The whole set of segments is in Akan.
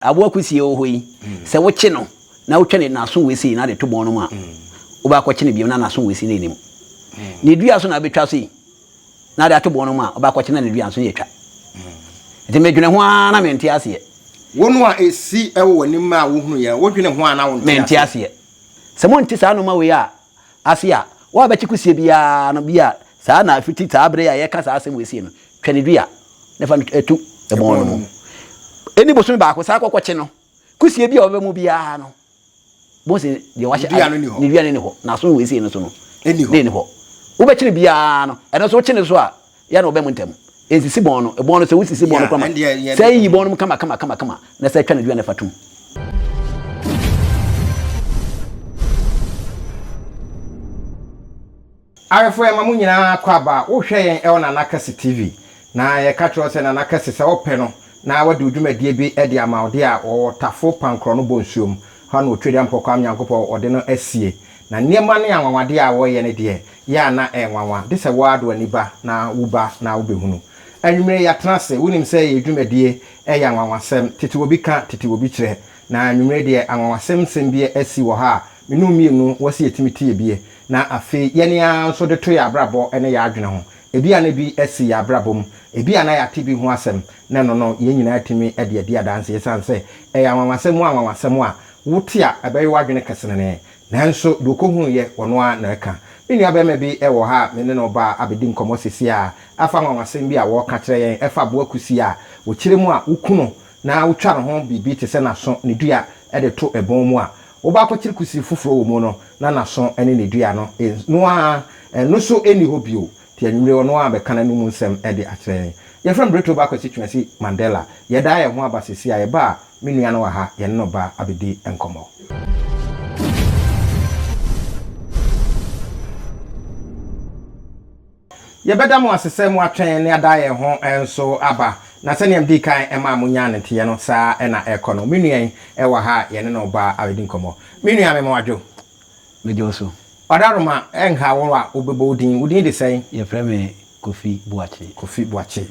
Aboa kusie wɔ hɔ yi, sɛ wokye no na wotwa ne n'aso wei sei na de to bɔn no mu a, wobɛakɔkye no bio na n'aso wei sei na ɛnim. Ne dua so na wobɛtwa so yi na de ato bɔn no mu a, wobɛakɔkye na ne dua nso yɛ twa. Nti medwene ho ara na mente aseɛ. Wo no a ɛsi wɔ w'anim a wohunuiɛ no, wodwene ho a na wonte aseɛ. Mente aseɛ. Sɛ monte saa nnoɔma wei a ase a, wo a wobɛkye kusie biara no, bi a saa na fiti saa bere a yɛka saa asɛm wei sei no, twa ne dua na fa no to ɛbɔn no mu. Ɛni bosome baako saa kɔkɔkye no, kusie bi a ɔbɛba mu biara no, bohu sɛ deɛ wahyɛ ne dua no ni hɔ, n'aso wei sei no so no, na ɛni hɔ. Wobɛkye no biara no, ɛno nso wokye no so a, yɛ na ɔbɛn mu ntɛm. Ɛnsisi bɔn no, ɛbɔn no sɛ wosisi bɔn no kama, sɛ yiyi bɔn no mu kama kama kama kama, na sɛ twa ne dua no fa tom. Awɛfoɔ yɛma mo nyinaa kɔ aba wo hwɛ yɛn ɛwɔ Nana Kɛse TV na yɛka kyerɛ wo sɛ Nana Kɛse sɛ wopɛ no na wadi wo dwumadie bi de ama wo deɛ a ɔwɔ Tafo Pankorɔ no Bonsuom hɔ na Otwedeampɔ Kwame Nyankopɔn ɔde no asie na nneɛma ne anwanwadeɛ a wɔyɛ no deɛ yɛ a na ɛyɛ nwanwa de sɛ wo ara de w'ani ba na wo ba na wo bɛhunu. Anwumerɛ yi yɛatena ase wonim sɛ yɛn dwumadie yɛ anwanwasɛm tete obi ka tete obi kyerɛ na anwumerɛ deɛ anwanwasɛm nsɛm bi asi wɔ ha a me ne wo mmienu wɔ sɛ yɛtumi te ebie Na afei yɛn ara nso de to yɛn abrabɔ ne yɛn adwene ho. Ebia na bi asi yɛn abrabɔ mu, ebia na yɛate bi ho asɛm, na ɛno no, yɛn nyinaa atumi de adi adanse esiane sɛ ɛyɛ anwanwasɛm mu anwanwasɛm a wote a ɛbɛyɛ w'adwene kɛsenenee. Nanso deɛ ɔkɔhunuiɛ, ɔno ara na ɛka. Me nuabarima bi wɔ ha a me ne no reba abɛdi nkɔmmɔ seesei ara afa anwanwasɛm bi a wɔreka kyerɛ yɛn ɛfa aboa kusie a wɔkyerɛ mu a woku no na wotwa ne ho biribi te sɛ n'aso, ne dua de to ɛbɔn mu a woba akɔkyere kusie foforɔ wɔ mu no, na n'aso ne ne dua no no ara, ɛno nso nni hɔ bio. Nti anwummere ɔno ara bɛka n'anom nsɛm de akyerɛ yɛn. Yɛfrɛ me Bretoba Kwasi Twumasi Mandela. Yɛdaa yɛn ho aba seesei a yɛba a, me nua no wɔ ha, yɛne no ba abɛdi nkɔmmɔ. Yɛbɛda mo ase sɛ moatwɛn na yɛada yɛn ho nso aba. Na sɛnea midii kan maa munyaa no nteɛ no, saa ara na ɛrekɔ no. Me nua yi wɔ ha a yɛne no reba abɛdi nkɔmmɔ. Me nua, mema wo adwo. Megye wo so. Ɔdaroma, ɛnha wo a wobɛbɔ wo din. Wo din de sɛn? Yɛfrɛ me Kofi Boakye. Kofi Boakye.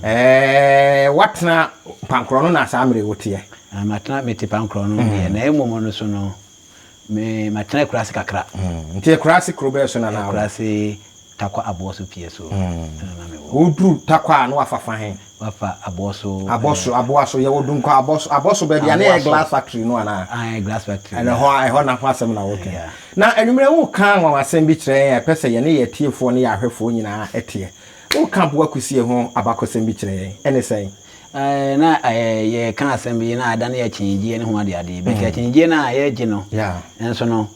Ɛɛ, woatena Pankorɔ no na saa mmerɛ yi woteɛ? Matena, mete Pankorɔ no deɛ, na mmom no so no, Me matena akuraase kakra. Nti akuraase kuro bɛɛ so na na wɔ? Akuraase Tarkwa Aboɔso pie so na na me wɔ. Woduru Tarkwa a na wafa fa he? Wafa Aboɔso. Abɔso, Aboaso, yɛwɔ Dunkwa Abɔso, Abɔso baabi a na ɛyɛ glass factory no anaa? Ae, glass factory. Ɛna ɛhɔ, ɛhɔ na ho asɛm na woka yi. Na anwummerɛ woka anwanwasɛm bi kyerɛ yɛn a ɛpɛ sɛ yɛne yɛn atiefoɔ ne yɛn ahwɛfoɔ nyinaa teɛ. Woka Aboa Kusie ho abakɔsɛm bi kyerɛ yɛn, ɛne sɛn? Ɛɛ na ɛɛ yɛreka asɛm bi na adane akyinnyegyeɛ ne ho adeade but akyinnyegyeɛ no a yɛregye no nso no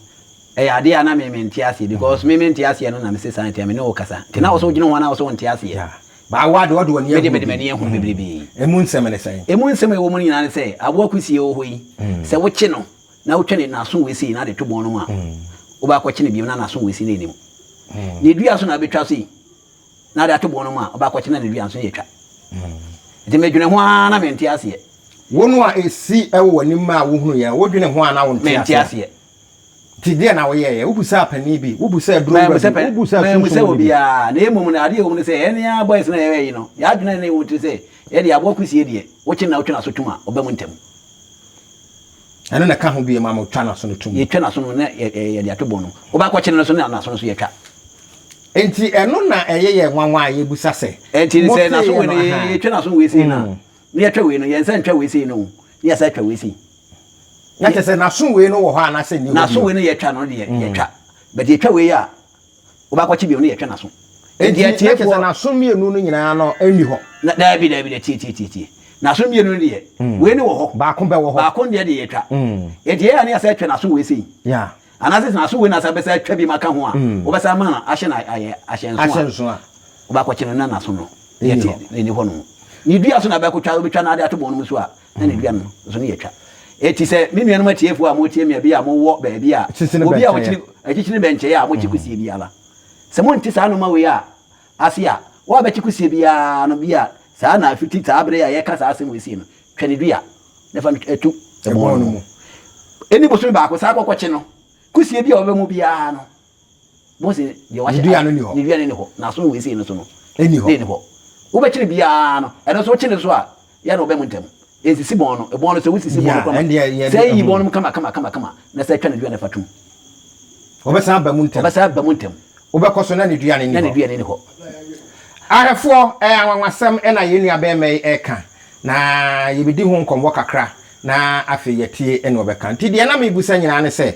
ɛyɛ adeɛ a na me mente aseɛ because me mente aseɛ no na mese saa nti a me ne wo kasa nti na wo so wodwene ho a na wo so wonte aseɛ. But wo ade wode w'ani ahunu bi. Mede m'ani ahunu bebrebe. Emu nsɛm ne sɛn? Emu nsɛm a ɛwɔ mu no nyinaa ne sɛ aboa kusie wɔ hɔ yi sɛ wokye no na wotwa ne n'aso wei sei na de to bɔn no mu a wobɛakɔkye no bio na n'aso wei sei na ɛnim. Ne dua so na wobɛtwa so yi na ade ato bɔn no mu a, ɔba akɔkyena ne dua nso yɛ twa. Nti medwene ho ara na mente aseɛ. Wo no a ɛsi wɔ w'anim a wohunuiɛ no, wodwene ho a na wonte aseɛ? Mente aseɛ. Nti deɛ na woyɛeɛ? Wobusaa panin bi? Wobusaa aduro wura bi? Wobusaa sunsum Mammusa mu bi? obiara, na mmom no adeɛ a ɛwɔ mu ne sɛ, yɛn ara boys no a yɛyɛ yi no, yɛn adwene a na ɛwɔ tiri sɛ, yɛde aboa kusie deɛ, wokye no na wotwe n'aso tom a, ɔba mu ntɛm. Ɛno na ɛka ho bio ma motwa n'aso no tom? Yɛtwa n'aso no na yɛde ato bɔn no mu. Woba akɔkye no no nso na n'aso no nso yɛtwa. Enti ɛno na ɛyɛ yɛn nwanwa a yɛbisa sɛ, Enti sɛ Motee n'aso wei no no, ahaa? yɛtwa n'aso wei sei no a, na yɛtwa wei no, yɛn nsa ntwa wei sei no o, na yɛsan atwa wei sei. Na kyerɛ sɛ n'aso wei no wɔ hɔ anaasɛ nni hɔ bio? N'aso wei no yɛtwa no deɛ, yɛtwa. But yɛtwa wei a, woba akɔkye bio no yɛtwa n'aso. Enti na kyerɛ sɛ n'aso mmienu no nyinaa no nni hɔ? Na, daabi, daabi, daabi, tie, tie, tie, tie. N'aso mmienu no deɛ, wei no wɔ hɔ. Baako bɛwɔ hɔ. Baako deɛ deɛ yɛtwa. Enti ɛyɛ a na yɛsan atwa n'aso wei sei. Yeah. Anaasɛ sɛ n'aso wei na asan bɛsan atwa bi ma ka ho a, wobɛsan ama no ahyɛ no ayɛ ahyɛnso a, wobɛakɔkye no na n'aso no deɛ te ɛni hɔ nom. Ne dua so na bɛkotwa, wobɛtwa no ade ato bɔn no mu so a, na ne dua no nso no yɛtwa. Eti sɛ me nuanom atiefoɔ a motie me a bi a mowɔ baabi a, obi a ɔkyini akyikyini bɛnkyɛe a mokye kusie biara, sɛ monte saa nnoɔma wei a ase a, wo a bɛkye kusie biara no bi a saa na fiti saa bere a yɛka saa asɛm wei sei no, twa ne dua na fa no to ɛbɔn no mu. Ɛni bosome baako saa kɔkɔkye no, kusie bi a ɔbɛba mu biara no, Mose deɛ wahyɛ Ne dua no ni hɔ. Ne dua no ni hɔ. N'aso wei sei no so no. Ɛni hɔ. Ɛni hɔ. Wobɛkyere biara no, ɛno nso wokye no so a, yɛ na ɔbɛ mu ntɛm. Nsisi bɔn no, bɔn no sɛ wosisi bɔn no kama, sɛ yi bɔn no mu kama kama kama kama na sɛ twa ne dua no fa tum. Ɔbɛsan aba mu ntɛm. Ɔbɛsan aba mu ntɛm. Wobɛkɔ so na ne dua no nni hɔ. Na ne dua no nni hɔ. Ahwɛfoɔ, ɛyɛ anwanwasɛm na yɛn nua bɛrima yi reka, na yɛbɛdi ho nkɔmmɔ kakra na afei yɛatie nea ɔbɛka. Nti deɛ na merebisa nyinaa ne sɛ,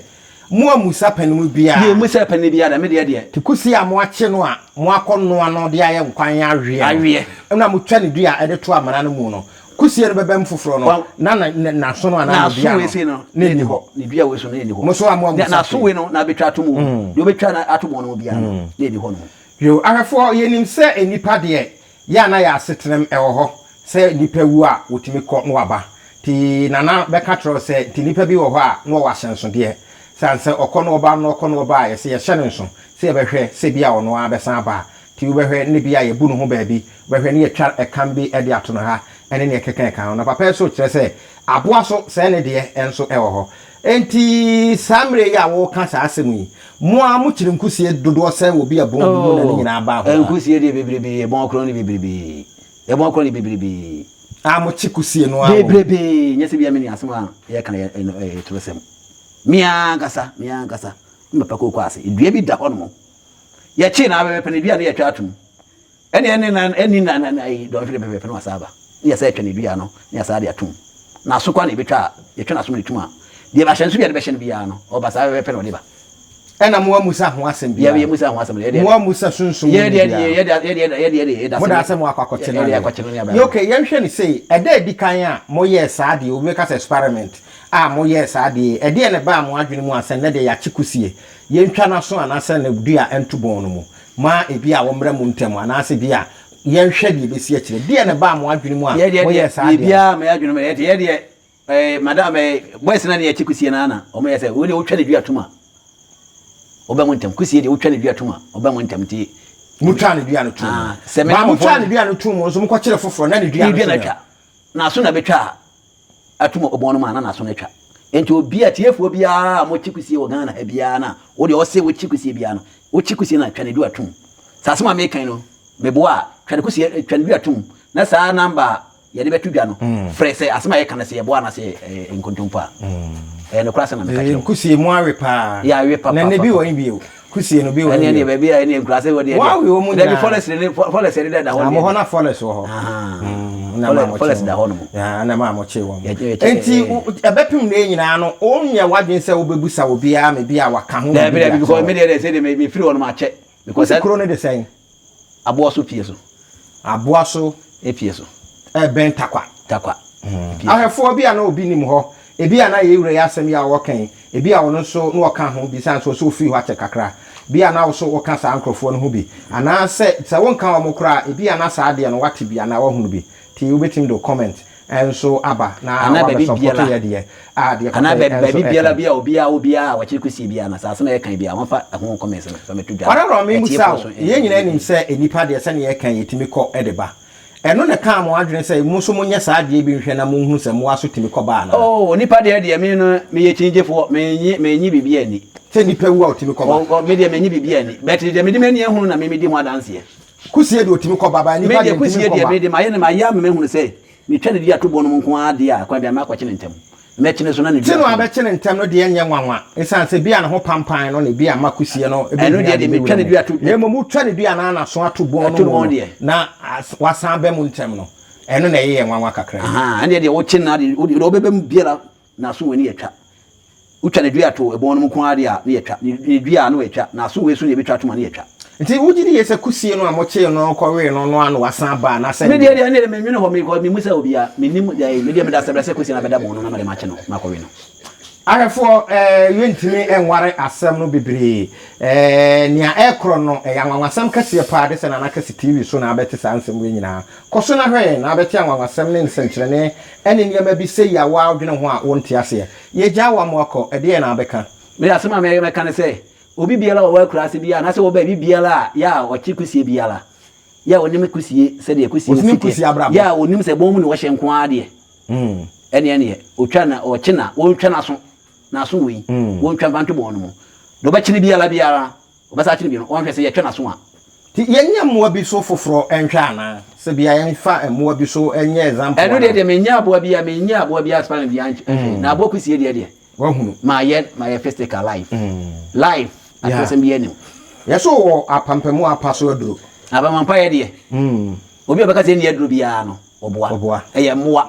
Moammisa panin biara? Yɛmmisaa panin biara da, me deɛ deɛ. Te kusie a moakye no a moakɔnoa no de ayɛ nkwan aweɛ no, na motwa ne dua de to amena no mu no, kusie no bɛba mu foforɔ no, na n'asono anaa ne dua no na ɛnni hɔ. Ne dua wei so no, na ɛnni hɔ. Mo nso a moammisa N'aso wei no, na abɛtwa ato mu. Deɛ ɔbɛtwa ato mu no biara no, na ɛnni hɔ nom. Yoo, ahwɛfoɔ, yɛnim sɛ nnipa deɛ, Yɛ a na yɛ asetenam ɛwɔ hɔ sɛ nipa wu a wɔtumi kɔ na waba. Nti Nana bɛka kyerɛ wo sɛ nti nipa bi wɔ hɔ a na ɔwɔ ahyɛnsodeɛ. Sane sɛ ɔkɔ na ɔba na ɔkɔ na ɔba a yɛsɛ yɛhyɛ no nso sɛ yɛbɛhwɛ sɛ bi a ɔno ara bɛsan aba a. Nti wobɛhwɛ ne bi a yɛbu ne ho baabi, wobɛhwɛ ne yɛtwa ɛkam bi de ato no ha ɛne neɛ ɛkeka ɛka ho. Na papa yi nso kyerɛ sɛ aboa so sɛɛ ne deɛ nso ɛwɔ hɔ. Enti saa mmerɛ yi a woreka saa asɛm yi, mo ara mokyere nkusie dodoɔ sɛn wɔ bi a ɛbɔn bi mu na ne nyinaa baa hɔ a? Nkusie deɛ bebrebee, ɛbɔn korɔ no bebrebee, ɛbɔn korɔ no bebrebee. A mokye kusie no ara wɔ mu? Bebrebee, nyɛ sɛ bia me nua asɛm a yɛreka no yɛ torosɛm. Me ara ankasa, me ara ankasa, me papa kooko ase, dua bi da hɔ nom, yɛkyee no ara pɛpɛpɛ no dua no yɛtwa atom. Ɛne ɛne na ɛni na na na ayi dɔnhwere pɛpɛɛpɛ na wasan aba ne yɛsan atwa ne dua no ne yɛasan de atom n'aso koraa na yɛbɛtwa a yɛtwa n'aso ma ne tum a deɛ ahyɛnso bi a yɛde bɛhyɛ no biara no ɔba saa pɛpɛɛpɛ na ɔde ba. Ɛna mo amusa ho asɛm biara. Yɛ musa ho asɛm deɛ. Mo amusa sunsum mu biara. Yɛ deɛ yɛ deɛ yɛ deɛ yɛ Mo da asɛm akɔ akɔkye no adeɛ. Akɔkye no ne aba. Yɛ okay yɛnhwɛ no sei ɛda edi kan a mo yɛɛ saa adeɛ obi bɛka sɛ experiment a mo yɛɛ saa adeɛ yi ɛdeɛn na ɛbaa mo adwene mu a sɛ nnɛ deɛ yɛakye kusie yɛntwa n'aso anaasɛ ne dua nto bɔn no mu Ma ebia wɔmmrɛ mo ntɛm, anaasɛ ebia yɛnhwɛ deɛ ɛbɛsi akyire. Deɛn na ɛbaa mo adwene mu a moyɛɛ saa adeɛ no? Biribiara mma yɛn adwene mu. Yɛ deɛ, ɛɛ, madam, ɛɛ, boys no a ne yɛte kusie no ara na wɔyɛ sɛ, wei deɛ wotwa ne dua tom a, ɔba mu ntɛm. Kusie deɛ wotwa ne dua tom a, ɔba mu ntɛm nti. Motwaa ne dua no tom mu. Sɛ me Ba motwaa ne dua no tom mu nso mokɔkyere foforɔ na ne dua no so na atwa. N'aso na bɛtwa a atum ɔbɔn no mu a na n'aso no atwa. Nti obi a tiefoɔ biara a mokye kusie wɔ Ghana ha biara no a wo deɛ ɔse wokye kusie biara no, wokye kusie no a twa ne dua tom. Sɛ asɛm a meka yi no meboa a, twa ne kusie, twa ne dua tom na saa number a yɛde bɛto dwa no frɛ sɛ asɛm a yɛka no sɛ yɛboa anaasɛ ɛyɛ nkontompo a. Ɛyɛ nokorɛ asɛm na meka kyerɛ wo. Kusie mu awe paa. Yɛawe papa. Na ne bi wɔ he bio? Kusie no bi wɔ he bio? Ɛneɛ baabi a ɛneɛ nkuraase hɔ deɛ. Wɔawe wɔn nyinaa. Dabi forest ne forest ɛde da hɔ. Na mo hɔ na forest wɔ hɔ. Na maa mo forest da hɔ nom. Na maa mo kye wɔn. Nti ɛbɛpem ne nyinaa no wonyɛ w'adwene sɛ wobɛbusa obiara ma bi a waka ho. Dabi dabi because me deɛ deɛ sɛ deɛ me firi hɔ nom akyɛ. Because kuro no de sɛn? Aboa so pie so. Aboa so. Epie so. Ɛbɛn Takwa. Takwa. Ahwɛfoɔ bi a na obi nim hɔ, ebi a na yɛn wura yi asɛm yi a ɔreka yi, ebi a ɔno nso na ɔka ho bi, sane sɛ ɔsɛ ɔfiri hɔ akyɛ kakra. Bi a na wo nso woka saa nkorɔfoɔ no ho bi. Anaa sɛ, sɛ wonka wɔn koraa a, ebi a na saa adeɛ no woate bi anaa woahunu bi. Nti wobɛtumi de wo comment nso aba na Anaa woabɛ baabi support biara. yɛ deɛ a deɛ Anaa papa yi baabi nso baabi ɛka biara no. bi a obiara wɔ biara a wɔkyere kusie biara no, saa asɛm a yɛka yi biara, wɔmfa ɛho comments no fa mmɛto dwa na Ɔdɔdɔ, memmisa atiefoɔ wo, nso yɛn nyinaa nim ntie. sɛ nnipa deɛ sɛdeɛ yɛka yi yɛtumi kɔ de ba. Ɛno na ɛkaa mo adwene sɛ mo nso monyɛ saa adeɛ bi nhwɛ na monhunu sɛ mmoa so tumi kɔ ba anaa? Oh, onipa deɛ deɛ me no meyɛ kyinigyefoɔ, mennye mennye biribiara nni. Sɛ nnipa wu a ɔtumi kɔ ba? Oh, oh, me deɛ mennye biribiara nni, but deɛ mede m'ani ahunu na me medi ho adanseɛ. Kusie deɛ ɔtumi kɔ ba, but Me nnipa deɛ deɛ ntumi kusie nkɔ deɛ ba. me deɛ mayɛ no mayɛ ama mahunu sɛ metwa ne dua to bɔ no mu nko ara deɛ a, kwan biara mɛakɔkye no ntɛm. Mɛkye no so na ne Kye dua no so a no. bɛkye no ntɛm no deɛ nyɛ nwanwa, ɛsiane sɛ ebia ne ho pampan no na ebia ama kusie no Ɛno bɛhia deɛ de deɛ bɛwura metwa ne mu. dua to. Na mmom wotwa ne dua no ara n'aso ato bɔn no Ato mu bɔn no deɛ. na wasan aba mu ntɛm no, ɛno na ɛyɛ yɛn nwanwa kakra yi. Ahaa, ɛndeɛ deɛ wokye no ara deɛ, deɛ ɔbɛba mu biara n'aso wɔ ani yɛtwa. Wotwa ne dua to ɛbɔn no mu nko ara deɛ a, ne yɛtwa. Ne dua a, na wɔatwa. N'aso wei so na yɛbɛtwa atom a, ne yɛtwa. Nti wogye di yie sɛ kusie no a mokyee no kɔwee no no ara na wasan aba anaasɛ Me deɛ deɛ ɛndeɛ mennwene hɔ, me memmusa obiara, mennim deɛ, me deɛ meda sɛbrɛ sɛ kusie no abɛda bɔn no na mede makye no makɔwe no. Ahwɛfoɔ, eh, yɛntumi nware asɛm no bebree. Eh, nea ɛrekorɔ no, ɛyɛ anwanwasɛm kɛseɛ paa de sɛ Nana Kɛse TV so na abɛte saa nsɛm wei nyinaa. Kɔ so na hwɛ yɛn na abɛte anwanwasɛm ne nsɛnkyerɛnne ne nneɛma bi sei a woadwene ho a wonte aseɛ. Yɛgyaa wo ama woakɔ, ɛdeɛn na wobɛka? Me asɛm a mɛka ne sɛ, obi biara a ɔwɔ akuraase biara anaasɛ ɔwɔ baabi biara a yɛ a ɔkye kusie biara, yɛ a ɔnim kusie sɛdeɛ kusie Ɔnim si kusie teɛ, abrabɔ. yɛ a ɔnim sɛ bɔn mu na ɔhyɛ nko ara deɛ, ɛneɛ neɛ ɔtwa na ɔkye na wɔntwa n'aso, n'aso wei, wɔntwa mfa nto bɔn no mu. Deɛ ɔbɛkye no biara biara, ɔbɛsan akye no bio no, ɔnhwɛ sɛ yɛtwa n'aso a. Nti yɛnyɛ mmoa bi so foforɔ nhwɛ anaa? Sɛ bia yɛmfa mmoa bi so nyɛ example Ɛno anaa? deɛ deɛ menyɛ aboa bi a menyɛ aboa bi aspa no bia nhwɛ na aboa kusie deɛ deɛ Wahunu. Mayɛ mayɛ physical life life atwerɛsɛm bi anim. Yɛ so wɔ apampamu apa so aduro. Apampampa yɛ deɛ obi a ɔbɛka sɛ ɛnni aduro biara no ɔboa. Ɔboa. Ɛyɛ mmoa.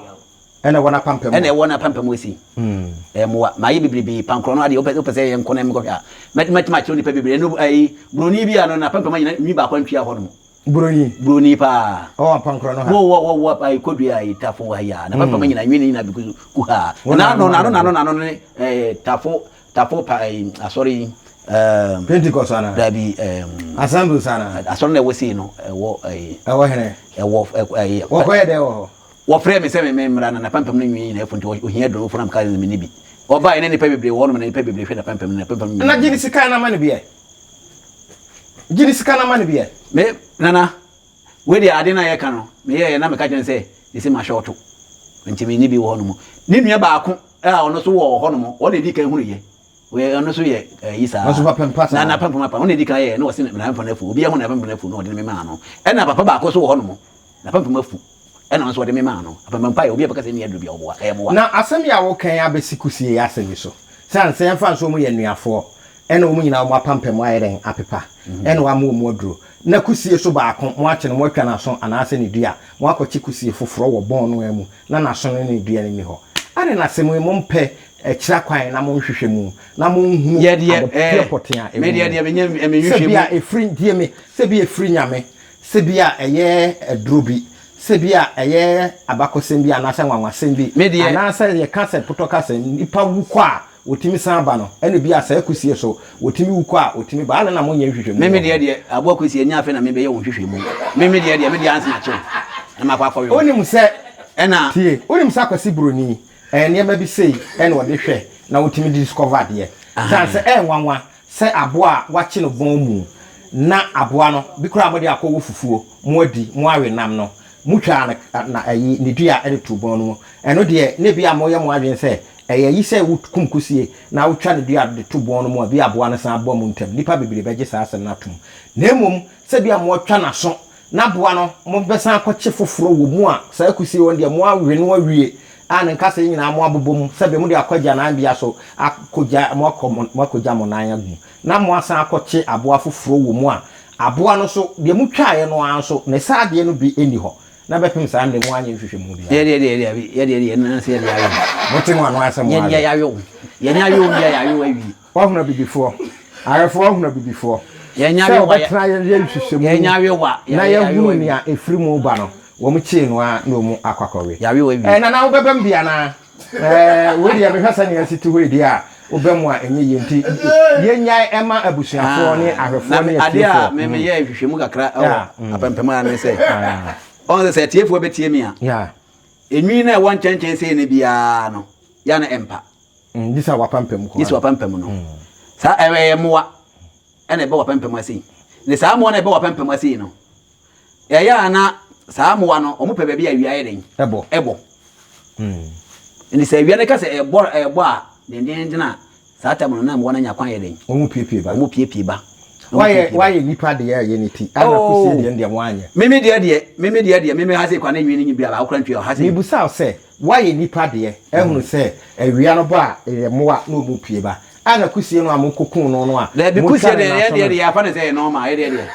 Ɛna ɛwɔ n'apampam. Ɛna ɛwɔ n'apampam esi. Ɛyɛ mmoa. Mayɛ bebrebe pankorɔ no adeɛ wopɛ wopɛ sɛ yɛnkɔ na mekɔhwɛ a mɛtumi akyerɛ nipa bebree ɛno ɛyi buroni bi a no n'apampam anyina nwi baako antwia hɔ nom. Buroni. Buroni paa. Ɔwɔ apankorɔ no ha. Wɔ wɔ wɔ wɔ ayi kodua ayi tafo ayi a n'apampam anyina nwi ne nyina bi ku ha. N'ano n'ano n'ano n'ano ne ɛɛ tafo tafo pa ɛyi asɔre yi ɛɛm. Pentecost ana. Dabi ɛɛm. Assemblies ana. Asɔre na ɛwɔ sei no ɛwɔ ɛyi. Ɛwɔ hene. Ɛwɔ ɛyi. Wɔkɔyɛ dɛ wɔ hɔ. Wɔfrɛɛ me sɛ me mmra na n'apampam no nwi nyinaa afu nti ohia aduro foforo na mekaa sɛ menni bi. Wɔbaeɛ na nnipa bebree wɔ hɔnom na nnipa bebree hwɛ n'apampam no n'apampam no Na nyinaa. gye ne sika na ma no bi ɛ. Gye ne sika na ma no bi ɛ. Me, Nana, wei deɛ ade no a yɛka no, meyɛeɛ na meka kyerɛ no sɛ mese mahyɔɔto nti menni bi wɔ hɔnom. Ne nua baako a ɔno nso wɔ hɔnom, ɔno na ɛdii kan hunuiɛ. Wei ɔno nso yɛ ayi saa. Ɔno nso pampam saa. Na n'apampam apa. Ɔno na ɛdii kan yɛeɛ na ɔse n'apampam no afu. Obiara hu n'apampam no afu na ɔde no memaa no. Ɛna papa baako nso wɔ hɔnom, n'apampam afu. Ɛna ɔno nso ɔde me maa no. Apampam pae, obi a ɔbɛka sɛ nni aduru biara, ɔboa. Ɛyɛ mmoa. Na asɛm yi a woka yi abɛsi kusie yi asɛm yi so. Sane sɛ yɛmfa no sɛ wɔn yɛ anuafoɔ, ɛna wɔn nyinaa wɔn apampam ayɛ dɛn? Apepa. Ɛna wɔama wɔn aduro. Na kusie so baako, moakye no, moatwa n'aso anaasɛ ne dua. Moakɔkye kusie foforɔ wɔ bɔn no ara mu, na n'aso ne ne dua no nni hɔ. Adɛn na asɛm yi mompɛ akyira kwan na monhwehwɛ mu, na monhunu Yɛ deɛ, ade ɛɛ, pɔtee a ɛwɔ me deɛ mu? deɛ menyɛ, Sɛ menhwehwɛ bi a mu. ɛfiri, tie me, sɛ bi a ɛfiri Nyame, Sɛ bi a ɛyɛ aduro bi, sɛ bi a ɛyɛ abakɔsɛm bi anaasɛ anwanwasɛm bi, Me deɛ. anaasɛ yɛka sɛ potɔ ka sɛ nnipa wu kɔ a wɔtumi san ba no, ɛna bi a saa kusie so wɔtumi wu kɔ a wɔtumi ba, adɛn na monyɛ nhwehwɛmu Me wɔ me ho? deɛ deɛ, aboa kusie ɛnyɛ afei na mebɛyɛ wo nhwehwɛmu. Me me deɛ deɛ, me deɛ ansa na kyew na makɔ akɔwe wo. Wonim sɛ, Ɛna. tie, wonim sɛ Akwasi Buroni, ɛyɛ nneɛma bi sei ɛna ɔde hwɛ na ɔtumi de discover adeɛ. Sane sɛ ɛyɛ nwanwa Sɛ aboa a wɔakye no bɔn mu, na aboa no, bi koraa a mode akɔ wɔ fufuo, moadi, moawe nam no, motwaa no na ayi, ne dua de too bɔn no mu. Ɛno deɛ, na ebia moyɛ mo adwene sɛ, ɛyɛ ayi sɛ wokum kusie na wotwa ne dua de to bɔn no mu a, ebia aboa no san ba mu ntɛm. Nnipa bebree bɛgye saa asɛm no atom. Na mmom, sɛ ebia moatwa n'aso, na aboa no, mobɛsan akɔkye foforɔ wɔ mu a, saa kusie hɔ no deɛ, moawe no awie a ne nkasɛɛ nyinaa moabobɔ mu sɛdeɛ mode akɔ agyananbea so akɔgya, moakɔ, moakɔgya mo nan agu mu, na moasan akɔkye aboa foforɔ wɔ mu a, aboa no nso, deɛ motwaeɛ no ara nso, ne saa adeɛ no bi nni hɔ, na bɛpem saa mmerɛ moanyɛ nhwehwɛmu biara. Yɛdeɛ deɛ deɛ yɛdeɛ deɛ ɛno nso yɛdeɛ awe. Mote mo ano ara sɛ moawe. Yɛdeɛ yɛawe wo. Yɛnyɛ awe wo deɛ yɛawe wo awie. Woahunu abibifoɔ? Ahwɛfoɔ, woahunu abibifoɔ? Sɛ wɔbɛtena yɛ nhwehwɛmu na yɛahunu nea ɛfiri mu ba no, wɔn kyee no ara na wɔn akɔ akɔwe. Eh, Nana wobɛba mu bi anaa? Eh, wei deɛ mehwɛ sɛnea asi te hɔ yi deɛ a, woba mu a ɛnyɛ yie nti yɛnyae ɛma abusuafoɔ ne ahwɛfoɔ ne Adeɛ a atiefoɔ. meyɛ nhwehwɛmu kakra wɔ apampam ha ne sɛ, ɔn sɛ sɛ atiefoɔ bɛtie me a, enwi no a ɛwɔ nkyɛnkyɛn sei no biara no, yɛ a na ɛmpa. Mm, gye sɛ wapampam kɔ. Gye sɛ wapampam no. Mm. Saa ɛyɛ mmoa ɛna ɛbɛ wapampam ase yi. Ne saa mmoa na ɛbɛ wapampam ase yi no. Ɛyɛ a na saa mmoa no wɔn pɛ baabi a awia yɛ den. Ɛbɔ. Ɛbɔ. Mm. Nti sɛ awia no ka sɛ ɛbɔ ɛbɔ a dendenden a saa tam no na mmoa no anya kwan yɛ den. Wɔn piepie ba. Wɔn piepie ba. Wayɛ wayɛ nipa deɛ ɛyɛ ne ti. Ana oh. kusie deɛ deɛ wɔanyɛ. Mimi deɛ deɛ mimi deɛ deɛ mimi ha se kwan ne nwi ne nyi bi a baako kora ntwi ha se. Mibusa sɛ Woayɛ nnipa deɛ, ahunu sɛ awia no bɔ a, ɛyɛ mmoa na wɔn pue ba. A na kusie no a mokɔkuu no no a, Daabi, motwa kusie ne deɛ, n'aso yɛn deɛ no. deɛ yɛafa no sɛ ɛyɛ normal, yɛ deɛ deɛ,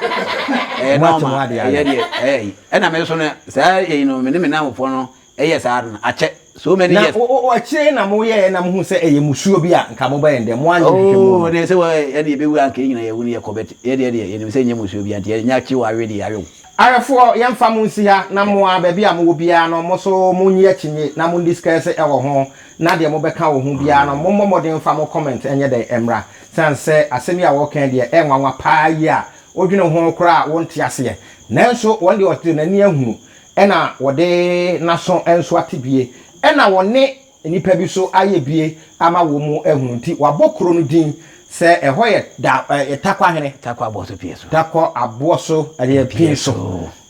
ɛyɛ Moate mo normal, adeɛ ɛyɛ ayɛ. deɛ, ɛyɛ yi. Ɛna me nso no, saa yɛyi no, me ne me nnamfofoɔ no yɛ saa no, akyɛ, so many Na years. o, o, akyire yi na moyɛeɛ na mohuu sɛ ɛyɛ mmusuo bi a, nka mobɛyɛ no dɛn? Moanyɛ nhwehwɛmu Oh, no. ɛdeɛ sɛ wɔ, ɛne yɛbɛwu a, anka yɛn nyinaa yɛwu no yɛkɔ, but yɛ deɛ deɛ, yɛnim sɛ ɛnyɛ mmusuo biara, nti yɛnya akyi wɔ awe deɛ, yɛawe wo. Ahwɛfoɔ, yɛmfa mo nsi ha, na mo ara, baabi a mowɔ biara no, mo nso monnye akyinnye na mondiskɛse wɔ ho, na deɛ mobɛka wɔ ho biara no, mommɔ mmɔden mfa mo comment nyɛ dɛn mmra. Sane sɛ asɛm yi a wɔreka yi deɛ, ɛyɛ nwanwa paa yie a, wodwene ho koraa a, wonte aseɛ. Nanso wɔn deɛ wɔde n'ani ahunu, ɛna wɔde n'aso nso ate bie, ɛna wɔne Nnipa bi so ayɛ bie ama wɔn ahunu nti wabɔ kuro no din sɛ ɛhɔ yɛ da ɛ Takwahene. Takwa aboɔ so pie so. Takɔ aboɔ so ɛdeɛ pie so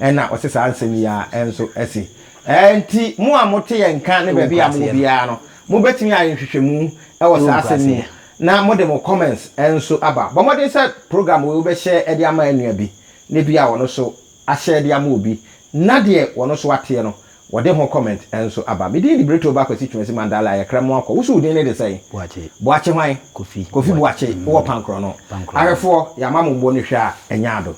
ɛna ɔse saa nsɛm yi ara nso asi. Ɛnti mo a mote yɛn nka ne baabi a mowɔ biara no mobɛtumi ayɛ nhwehwɛmu wɔ saa asɛm yi mu na mode mo comments nso aba. Bɔ mmɔden sɛ program wei wobɛhyɛ de ama anua bi. na bi a ɔno nso ahyɛ de ama obi na deɛ wɔno nso ateɛ no wɔde ho comment nso aba. Me din de Brito Ba Kwasi Twumasi Mandala a yɛkra mo akɔ. Wo so wo din ne de sɛn? Boakye. Boakye hwan? Kofi. Kofi Boakye. Wowɔ Pankorɔ no. Pankorɔ. Ahwɛfoɔ, yɛama mo mmɔ no hwɛ a ɛnyɛ ado.